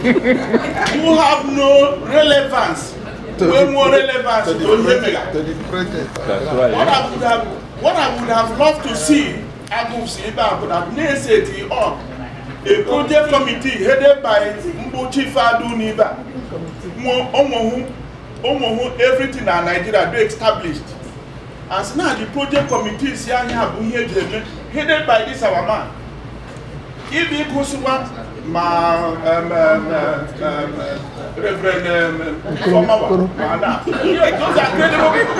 Who have no relevance, To wey the more relevance to the to ihe project, mega. to the project. That's right. What I would have loved to see agụs ebe a bụ na na-eseti up a project committee headed by Mgbo Chief Adu n'ibe a onwohu onwohu everything na Nigeria dey established as now the project committee si anya bụ ihe eji eme, headed by this our man ibe ịgụsịkwa ma Reverend Fomawa ma na. Yeah, those are credible people.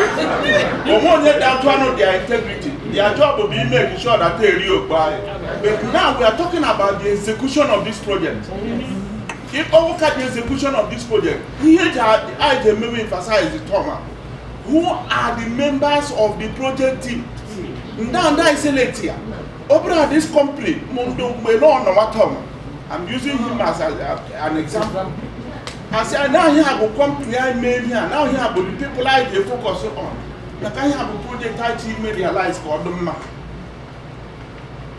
Onwe onye dị atụ anụ their integrity. Their job bụ ime make sure that they eri okpu anyị. But now we are talking about the execution of this project. If ọwụka the execution of this project, ihe eji anyị ji emewe emphasize the term a, who are the members of the project team? Ndanda select ya ọ bụrụ na this company mgbe mgbe nọ nọwa term, I'm using him as an example, asị na ihe a bụ company anyị mee ihe a, na ihe a bụ the people anyị ga-efocus on, maka ihe a bụ project anyị chi ime realize ka ọ dị mma.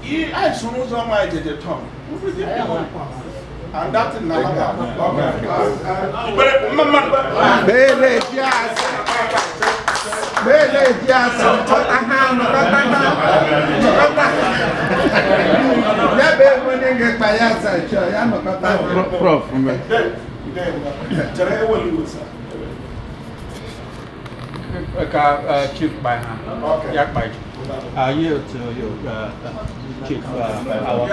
Anyị soro ụzọ ọnwa anyị jeje tom and that thing na laga ikpere mma mmadụ. Bele ji asa. Bele ji asa. Nọkọta ha, nọkọta ha, nọkọta ha. Ya bụ ebe onye ga-ekpa ya asa chọọ, ya nọkọta ha. Prof, mbe. Chere, ewelu iwe sir. Ka Chief kpai ha. Okay. Ya kpai. You to you, Chief our.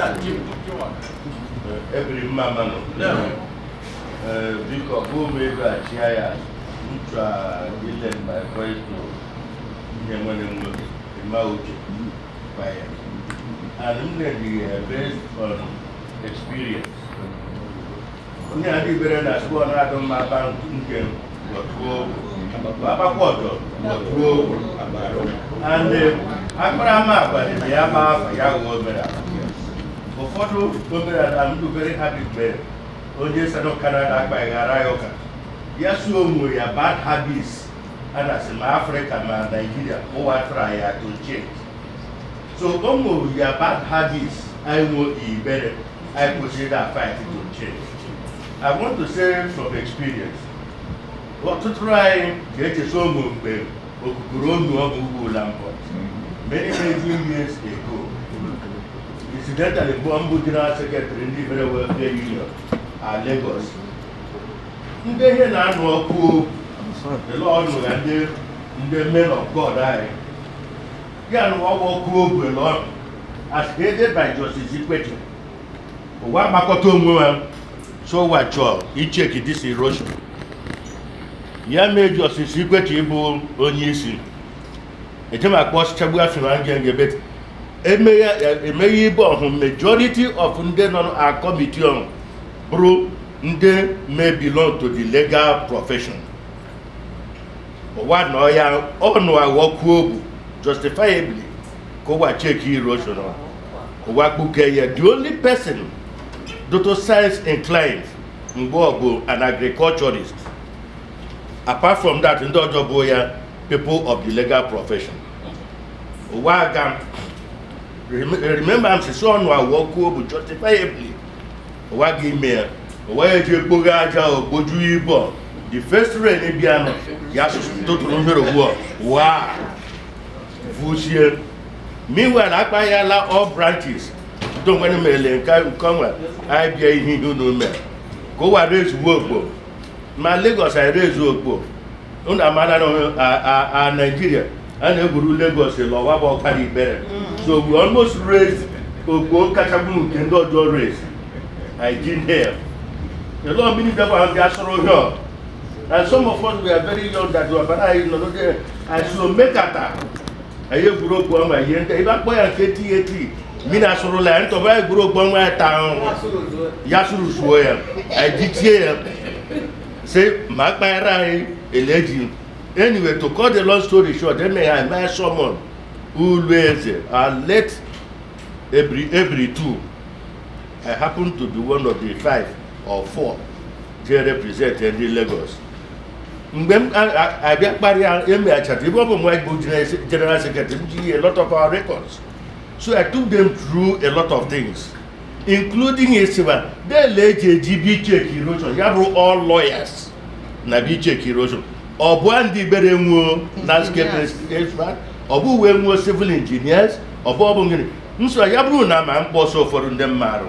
Ebiri mma mmanụ. Biko, bụ m ego a chia ya nchọ ile my voice to ihe nwere nwoke ịma uche gwa ya, and m na-eji ya based on experience. Onye adịbere na sụọ na-adụ mma ba nke gwọtuo ogwu agbakwa ọdọ gwọtuo ogwu and akparamagwa dị ya ma afa ya ghọọ omenala. Ụfọdụ omenala m dị very happy mgbe onye sanụ Canada akpaghara ya ụka ya si onwe ya bad habits a na-asị ma Afrịka ma Nigeria ụwa try ya to change. So o nwere ya bad habits anyị nwe ibere anyị kwesịrị na fight to change. I want to say from experience, ọtụtụ anyị ga-echesa ụmụ mgbe okukuru onu ọgụ ugwu mbọ many, many years ago. Incidentally, mgbe mbụ general secretary ndị Ibere Welfare Union a Lagos, ndị ihe na-anụ ọkụ ele ọnụ ya ndị men of God anyị ya nụ ọgwụ ọkụ ogwe ọnụ as headed by Justice Ikpeche ụwa gbakọta onwe ha so ụwa chọọ icheki this erosion. Ya mee Justice Ikpeche ịbụ onye isi ejemakpọ chagbu afọ ngenge bet emeghe ibe ọhụ. Majority of ndị nọ na committee ọhụ bụrụ ndị may belong to the legal profession. Ụwa nọ ya ọnụ aghọkwuo ogbu justifiably ka ụwa cheki erosion ụwa kpuke ya. The only person dr science inclined mgbe ọ bụ an agriculturist. Apart from that, ndị ọjọọ bụ ya people of the legal profession. Ụwa aga remember m sisi ọnụ awọkwuo bụ justifiably ụwa ga ime ya ụwa ya eji ekpoghe aja ogboju ibo. The first rain bịanụ ya tụtụrụ mmiri ugbu a waa vusie. Meanwhile, akpaghịala all branches ndị onwere mere nke nke onwe anyị bịa ihe ihe unu mere ka ụwa rezuo okpo ma Lagos anyị rezuo okpo. Unu amara na a Nigeria a na-egwuru Lagos lọwa bụ ọkara ibere. So we almost raised okpo kachagbu nke ndị ọjọọ raise anyị ji there. A lot of many people have bịa sọrọ ihe and some of us were very young that were bara anyị nọ there and so mekata anyị egwuru okpu ọnwa ihe ndị ebe akpọ ya nke tat mmiri asụrụla ya ntọba anyị gwuru okpu ọnwa ya taa ahụhụ ya sụrụ suo ya anyị jichie ya sị ma kpaghara anyị eleji. Anyway, to cut the long story short, eme ya eme summon ụlọ eze and let every two. I happen to be one of the five or four je represent ndị Lagos. Mgbe m abịa kparịa emeghachara ebe ọ bụ nwa bụ general secretary m ji a lot of our records, so I took them through a lot of things. Including isiwa dele eji eji bi check erosion, ya bụrụ all lawyers na bi check erosion. Ọ bụ ndị Igbere nwuo landscape expert, ọ bụ wee nwuo civil engineers, ọ bụ gịnị nsọ ya bụrụ na ma mkpọsọ ụfọdụ ndị mmadụ,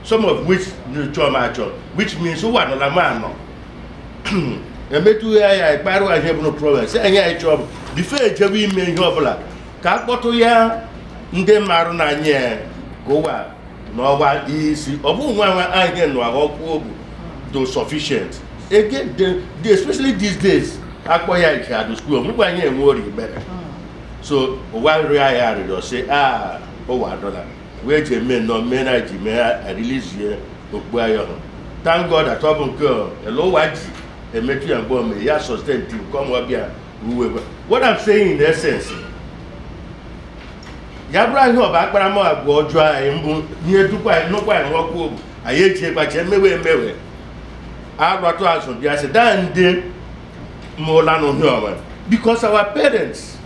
some of which chọọ m achọ, which means ụwa nọla m anọ emetụghị ya ịkparụ ihe bụrụ problem si anyị anyị chọọ before ejebe ime ihe ọbụla ka a kpọtụ ya ndị marụ na anyị ka ụwa n'ọwa isi ọ bụ nwa nwa anyị nụ ọkụ obu do sufficient again the especially these days akpọ ya ike adụ school mgbe anyị enwe ori Igbere. So ụwa rịọ anyị arịrịọ sị a ụwa adọla wee ji eme nnọọ mee na ji mee arilizie okpu anyị ọhụrụ. Thank God that ọ bụ nke ele ụwa ji emetụ ya mgbe ome ya sustain till come ọbịa uwe. What I'm saying in essence, ya bụrụ ahịa ọba akparamagwa ọjọọ anyị mbụ ihe dukwa anyị nnukwu anyị ọkụ obu anyị eji ekpachi emewe emewe arụtụ azụ bịa sị daa ndị mụla n'ohe ọma, because our parents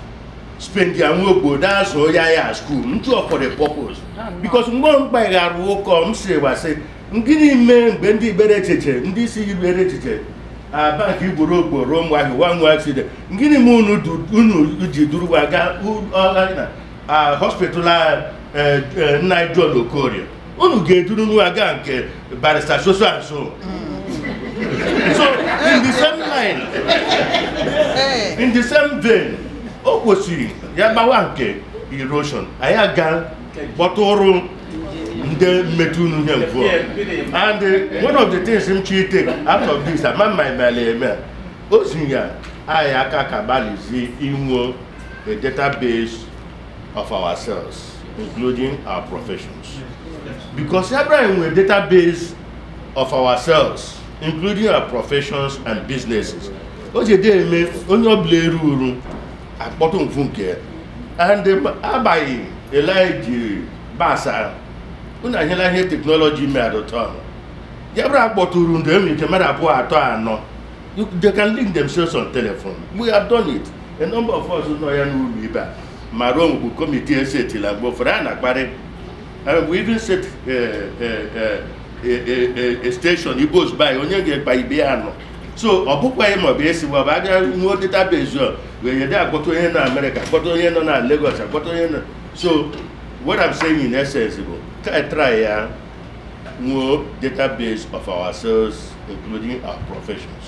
spend their nwe obodo azụ ya ya school ntụ for the purpose, because mgbe mkpa ghara ụkọ m si gbasị gịnị mee mgbe ndị Igbere echiche ndị isi Igbere echiche bank igboro ogboro ụmụ ahụ nwa nwa accident, gịnị ma unu ji duruwa gaa na hospital nna John Okorie, unu ga-eduru nwa gaa nke barrister so so and so. So in the same line, in the same vein, o kwesịrị ya gbawa nke erosion anyị aga kpọtụrụ ndị mmetụ unu ihe mfu. And one of the things m chi take out of this ama mma emela eme o si ya anyị aka ka gbalịzi inwe a database of ourselves, including our professions, because Abraham nwere database of ourselves, including our professions and businesses, o ji ede eme onye ọbụla eru uru akpọtụ mfu nke and agbaghị eliji basa unu anyela ihe technology mere ụtọ ya bụrụ akpọtụrụ ndị enwere ike mmadụ abụọ atọ anọ, they can link themselves on telephone. We have done it. A number of us nọ ya n'ụlọ ibe a ma ruo mgbe committee esetila mgbe ụfọdụ a na-akparị. We even set a station igbo ozugbo anyị onye ga-ekpa ibe ya nọ. So ọ bụkwaghị ma ọ bụ esi ma ọ bụ abịa nwuo database a wee yede akpọta onye nọ Amerịka, akpọta onye nọ na Lagos, akpọta onye nọ. So what I'm saying in essence bụ ka I try ya nwuo database of ourselves, including our professions,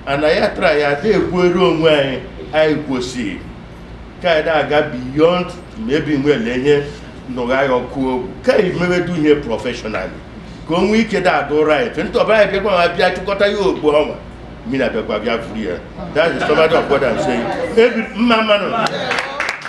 and anyị try ya dị ekwere onwe anyị anyị kwesịrị ka anyị na-aga beyond maybe nwere ihe nụgha ya ọkụ ogwu ka anyị mewedu ihe professionally ka o nwee ike da-adụ right ntị ọbara anyị bịakwa ma bịa chịkọta ya ogbu ọnwa mmiri abịakwa bịa vuru ya. That's the summary of what I'm saying. Ebi mma mmanụ.